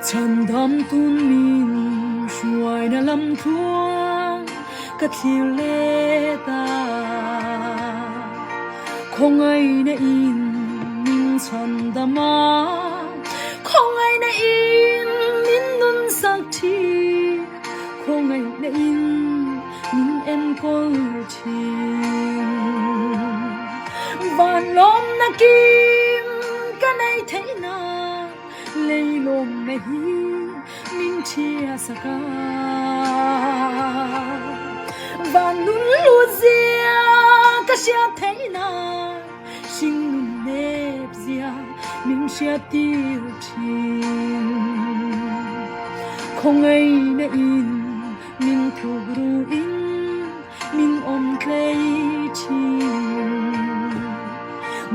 Chhandam tun min hruaina lam tluang ka thlir let a, khawngaihna in min chhandam a, khawngaihna in min nun sak thin, khawngaihna in min enkawl thin. Van lawmna kim ka nei theih nan lei lawmna hi min ṭhia sak a. Van nun lut zia ka hriat theih nan hring nun nep zia min hriat tir thin. Khawngaihna in min thuk ruin min awm tlei thin.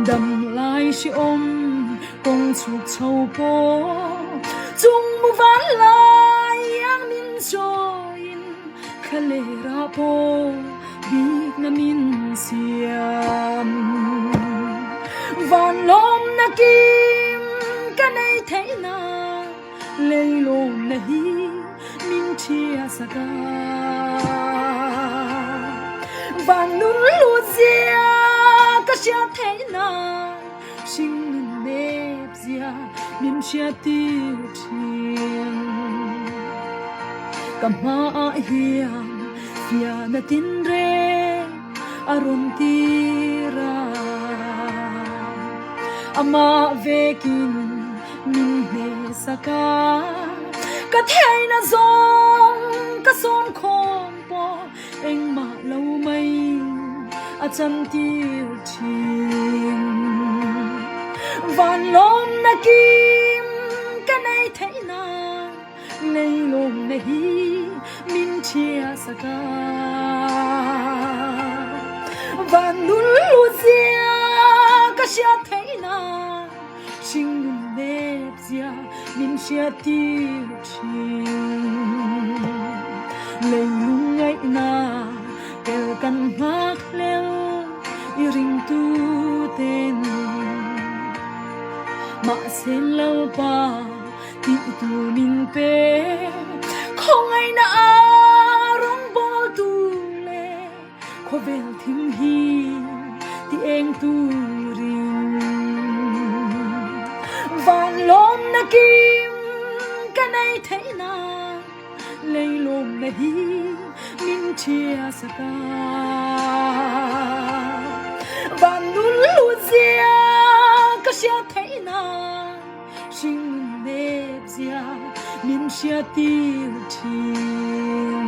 Dam lai hrehawm kawng chhuk chho pawh chung mu van lai ang min sawiin thla lerah pawh bikna min siam. Van lawmna kim ka nei theih nan lei lawmna hi min ṭhia sak a. Van nun lut zia ka hriat theih nan hring nun nep zia min hriat tir ṭhin. Ka hmaah hian fiahna tinreng a rawn tir a, amah vekin min hmehsak a, ka theihna zawng ka sawn khawm pawh engmah lo mai a chantir thin. Van lawmna kim ka nei theih nan lei lawmna hi min ṭhia sak a. Van nun lut zia ka hriat theih nan hring nun nep zia min hriat tir thin. Lei lungngaihna tel kan nghak hlel i ringtu ten. Mahse Lalpa tih tur min pe, khawngaihna a rawngbâwl tu leh Khawvel thim hi ti eng turin van lawmna kim ka nei theih nan lei lawmna hi min ṭhia sak a. Van nun lut zia ka hriat theih nan hring nun nep zia min hriat tir ṭhin.